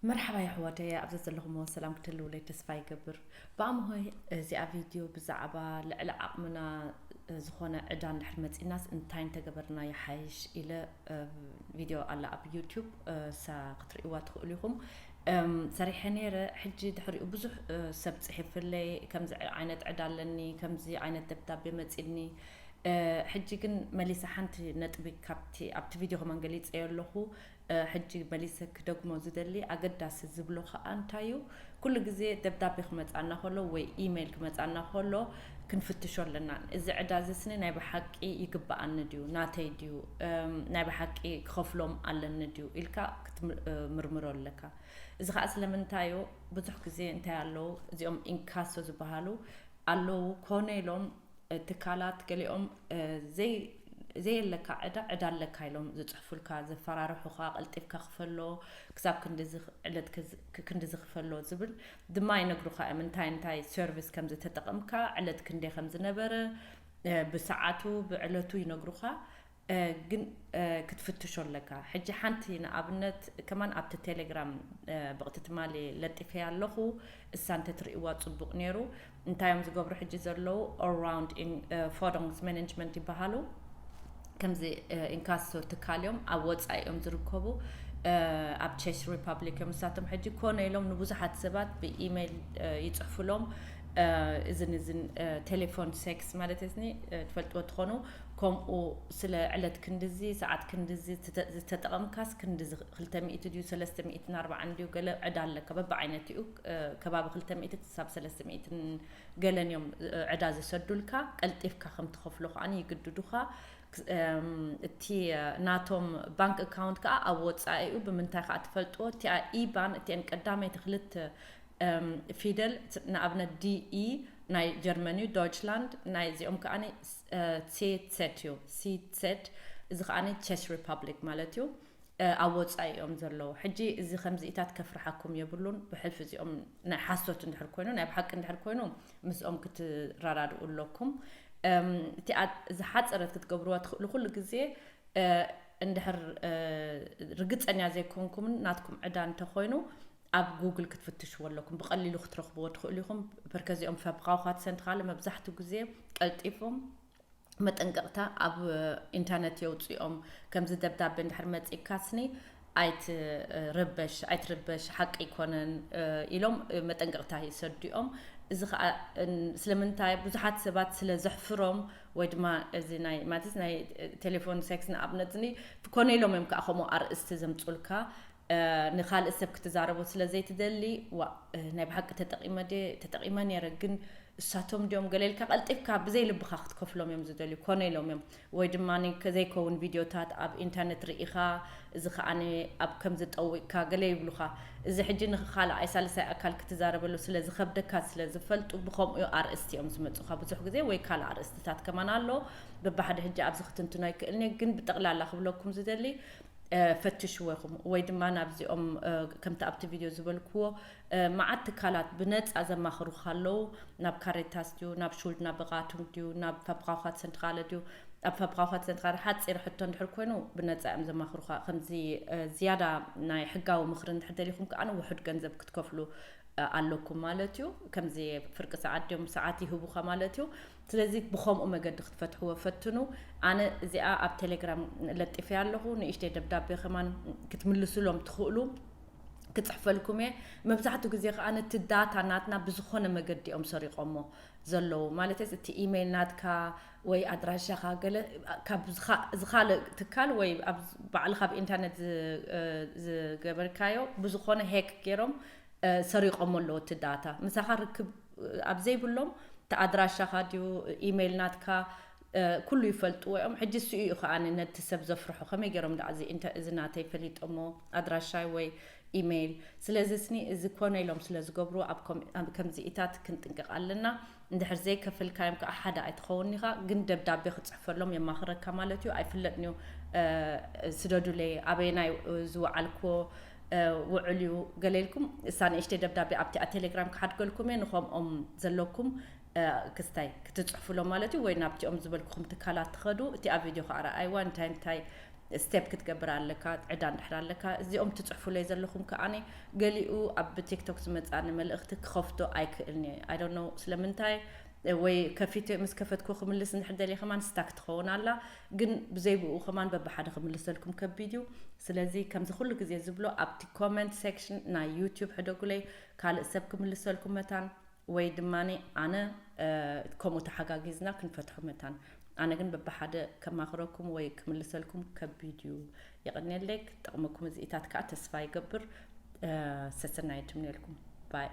መርሓባ የሕዋተይ፣ ኣብዚ ዘለኹሞ ሰላም ክትህልውለይ ተስፋ ይገብር። ብኣምሆይ እዚኣ ቪድዮ ብዛዕባ ልዕሊ ዓቕምና ዝኾነ ዕዳ እንድሕር መፂናስ እንታይ እንተገበርና ይሓይሽ ኢለ ቪድዮ ኣላ ኣብ ዩቲዩብ፣ እሳ ክትርእይዋ ትኽእሉ ኢኹም። ሰሪሐ ነይረ። ሕጂ ድሕሪኡ ብዙሕ ሰብ ፅሒፍለይ፣ ከምዚ ዓይነት ዕዳ ኣለኒ፣ ከምዚ ዓይነት ደብዳቤ መፂኒ። ሕጂ ግን መሊሰ ሓንቲ ነጥቢ ካብቲ ኣብቲ ቪድዮ ከማን ገሊፀዮ ኣለኹ። ሕጂ መሊሰ ክደግሞ ዝደሊ ኣገዳሲ ዝብሎ ከዓ እንታይ እዩ፣ ኩሉ ግዜ ደብዳቤ ክመፃና ከሎ ወይ ኢሜይል ክመፃና ከሎ ክንፍትሾ ኣለና። እዚ ዕዳ እዚ ስኒ ናይ ብሓቂ ይግበኣኒ ድዩ፣ ናተይ ድዩ፣ ናይ ብሓቂ ክኸፍሎም ኣለኒ ድዩ ኢልካ ክትምርምሮ ኣለካ። እዚ ከዓ ስለምንታይ እዩ፣ ብዙሕ ግዜ እንታይ ኣለዉ፣ እዚኦም ኢንካሶ ዝበሃሉ ኣለዉ፣ ኮነ ኢሎም ትካላት ገሊኦም ዘይ ዘየለካ ዕዳ ዕዳ ኣለካ ኢሎም ዝፅሕፉልካ፣ ዘፈራርሑኻ፣ ቀልጢፍካ ክፈሎ፣ ክሳብ ክንዲ ዕለት ክንዲ ዝኽፈሎ ዝብል ድማ ይነግሩኻ እዮም። እንታይ እንታይ ሰርቪስ ከም ዝተጠቐምካ፣ ዕለት ክንደይ ከም ዝነበረ ብሰዓቱ ብዕለቱ ይነግሩኻ። ግን ክትፍትሾ ኣለካ። ሕጂ ሓንቲ ንኣብነት ከማን ኣብቲ ቴሌግራም ብቕቲ ትማሊ ለጢፈያ ኣለኹ፣ እሳ እንተትርእይዋ ጽቡቕ ነይሩ። እንታይ እዮም ዝገብሩ ሕጂ ዘለዉ? Allround in Fordons Management ይበሃሉ። ከምዚ ኢንካሶ ትካል እዮም፣ ኣብ ወጻኢ እዮም ዝርከቡ። ኣብ ቸክ ሪፐብሊክ እዮም ንሳቶም። ሕጂ ኮነ ኢሎም ንብዙሓት ሰባት ብኢሜይል ይጽሕፉሎም። እዝን እዝን ቴሌፎን ሴክስ ማለት እዝኒ ትፈልጥዎ ትኾኑ። ከምኡ ስለ ዕለት ክንድዚ፣ ሰዓት ክንድዚ ዝተጠቐምካስ ክንድዚ ክልተ ሚእቲ ድዩ፣ ሰለስተ ሚእትን ኣርባዓን ድዩ፣ ገለ ዕዳ ኣለካ። በብዓይነት እዩ። ከባቢ ክልተ ሚእቲ ክሳብ ሰለስተ ሚእትን ገለን እዮም ዕዳ ዝሰዱልካ። ቀልጢፍካ ከም ትኸፍሎ ከኣ ይግድዱኻ። እቲ ናቶም ባንክ ኣካውንት ከኣ ኣብ ወጻኢ እዩ። ብምንታይ ከኣ ትፈልጥዎ? እቲኣ ኢባን እቲአን ቀዳመይቲ ክልተ ፊደል፣ ንኣብነት ዲኢ ናይ ጀርመን እዩ፣ ዶይችላንድ፣ ናይ እዚኦም ከኣ ሴት ሴት እዩ። ሴት ሴት፣ እዚ ከኣ ቸክ ሪፐብሊክ ማለት እዩ። ኣብ ወጻኢ እዮም ዘለዉ። ሕጂ እዚ ከምዚኢታት ከፍርሓኩም የብሉን። ብሕልፊ እዚኦም ናይ ሓሶት እንድሕር ኮይኑ፣ ናይ ብሓቂ እንድሕር ኮይኑ፣ ምስኦም ክትረዳድኡ ኣለኩም። እቲኣ ዝሓጸረት ክትገብርዋ ትኽእሉ፣ ኩሉ ግዜ እንድሕር ርግጸኛ ዘይኮንኩምን ናትኩም ዕዳ እንተኾይኑ፣ ኣብ ጉግል ክትፍትሽዎ ኣለኩም። ብቐሊሉ ክትረኽብዎ ትኽእሉ ኢኹም። በርከዚኦም ፋብሪካውኻት ሰንትኻለ መብዛሕትኡ ግዜ ቀልጢፎም መጠንቀቕታ ኣብ ኢንተርነት የውፅኦም። ከምዚ ደብዳቤ እንድሕር መፂእካስኒ ኣይትረበሽ፣ ኣይትረበሽ፣ ሓቂ ኣይኮነን ኢሎም መጠንቀቕታ ይሰዱ እዮም። እዚ ከዓ ስለምንታይ? ብዙሓት ሰባት ስለ ዘሕፍሮም ወይ ድማ እዚ ናይ ማለት ናይ ቴሌፎን ሴክስ ንኣብነት እኒ ኮነ ኢሎም እዮም ከዓ ከምኡ ኣርእስቲ ዘምፁልካ። ንኻልእ ሰብ ክትዛረቦ ስለ ዘይትደሊ፣ ዋ ናይ ብሓቂ ተጠቒመ ድየ ተጠቒመ ነይረ፣ ግን እሳቶም ድዮም ገለ ኢልካ ቀልጢፍካ ብዘይ ልብኻ ክትከፍሎም እዮም ዝደልዩ። ኮነ ኢሎም እዮም ወይ ድማ ዘይከውን ቪድዮታት ኣብ ኢንተርነት ርኢኻ፣ እዚ ከዓ ኣብ ከምዚ ጠዊቕካ ገለ ይብሉኻ። እዚ ሕጂ ንኻልኣይ ሳልሳይ ኣካል ክትዛረበሉ ስለ ዝኸብደካ ስለ ዝፈልጡ ብኸምኡ ኣርእስቲ እዮም ዝመፁኻ ብዙሕ ግዜ፣ ወይ ካልእ ኣርእስትታት ከማን ኣሎ። በብሓደ ሕጂ ኣብዚ ክትንትኖ ኣይክእልን እየ፣ ግን ብጠቕላላ ክብለኩም ዝደሊ ፈትሽዎ ኢኹም ወይ ድማ ናብዚኦም ከምቲ ኣብቲ ቪድዮ ዝበልክዎ መዓት ትካላት ብነፃ ዘማኽሩኻ ኣለዉ። ናብ ካሬታስ ድዩ፣ ናብ ሹልድ፣ ናብ ብቓቱም ድዩ፣ ናብ ፋብሪካውኻት ሰንትኻለ ድዩ። ኣብ ፋብሪካውኻት ሰንትኻለ ሓፂር ሕቶ እንድሕር ኮይኑ ብነፃ እዮም ዘማኽሩኻ። ከምዚ ዝያዳ ናይ ሕጋዊ ምኽሪ እንድሕር ደሊኹም ከዓ ውሑድ ገንዘብ ክትከፍሉ ኣለኩም ማለት እዩ። ከምዚ ፍርቂ ሰዓት ድዮም ሰዓት ይህቡኻ ማለት እዩ። ስለዚ ብኸምኡ መገዲ ክትፈትሕዎ ፈትኑ። ኣነ እዚኣ ኣብ ቴሌግራም ለጢፈያ ኣለኹ። ንእሽተይ ደብዳቤ ከማን ክትምልሱሎም ትኽእሉ ክፅሕፈልኩም እየ። መብዛሕትኡ ግዜ ከዓ ነቲ ዳታ ናትና ብዝኾነ መገዲ እዮም ሰሪቖሞ ዘለዉ። ማለት እቲ ኢሜይል ናትካ ወይ ኣድራሻኻ ገለ ካብ ዝኻልእ ትካል ወይ ባዕልኻ ኣብ ኢንተርነት ዝገበርካዮ ብዝኾነ ሄክ ገይሮም ሰሪቖሞ ኣለዉ እቲ ዳታ። ምሳኻ ርክብ ኣብ ዘይብሎም እቲ ኣድራሻኻ ድዩ ኢሜይል ናትካ ኩሉ ይፈልጥዎ እዮም። ሕጂ እሱ እዩ ከዓ ነቲ ሰብ ዘፍርሖ። ከመይ ገይሮም ደኣ እዚ ናተይ ፈሊጦሞ ኣድራሻይ ወይ ኢሜይል? ስለዚ ስኒ እዚ ኮነ ኢሎም ስለ ዝገብሩ ኣብ ከምዚኢታት ክንጥንቀቕ ኣለና። እንድሕር ዘይከፈልካዮም ከዓ ሓደ ኣይትኸውን ኢኻ፣ ግን ደብዳቤ ክፅሕፈሎም የማኽረካ ማለት እዩ። ኣይፍለጥን እዩ ስደዱለይ ኣበየናይ ዝወዓልክዎ ውዕል እዩ ገለ ኢልኩም እሳ ንእሽተይ ደብዳቤ ኣብቲኣ ቴሌግራም ክሓድገልኩም እየ። ንኸምኦም ዘለኩም ክስታይ ክትፅሕፉሎም ማለት እዩ፣ ወይ ናብቲኦም ዝበልኩኹም ትካላት ትኸዱ። እቲኣ ቪድዮ ከዓ ረኣይዋ እንታይ እንታይ step ክትገብር ኣለካ፣ ዕዳ እንድሕር ኣለካ። እዚኦም ትጽሕፉለይ ዘለኹም ከኣኒ ገሊኡ ኣብ ቲክቶክ ዝመጻኒ መልእኽቲ ክኸፍቶ ኣይክእልን እየ። I don't know ስለምንታይ፣ ወይ ከፊተ ምስ ከፈትኩ ክምልስ እንድሕር ደልየ ከማን ስታክ ትኸውን ኣላ። ግን ብዘይብኡ ከማን በብሓደ ክምልሰልኩም ከቢድ እዩ። ስለዚ ከምዚ ኩሉ ግዜ ዝብሎ ኣብቲ ኮመንት ሴክሽን ናይ ዩቲዩብ ሕደጉለይ፣ ካልእ ሰብ ክምልሰልኩም መታን ወይ ድማ ኣነ ከምኡ ተሓጋጊዝና ክንፈትሖ መታን። ኣነ ግን በብሓደ ከማኽረኩም ወይ ክምልሰልኩም ከቢድ እዩ። የቐንየለይ። ክጠቕመኩም እዚኢታት ከዓ ተስፋ ይገብር። ሰሰናይ ትምንየልኩም። ባይ።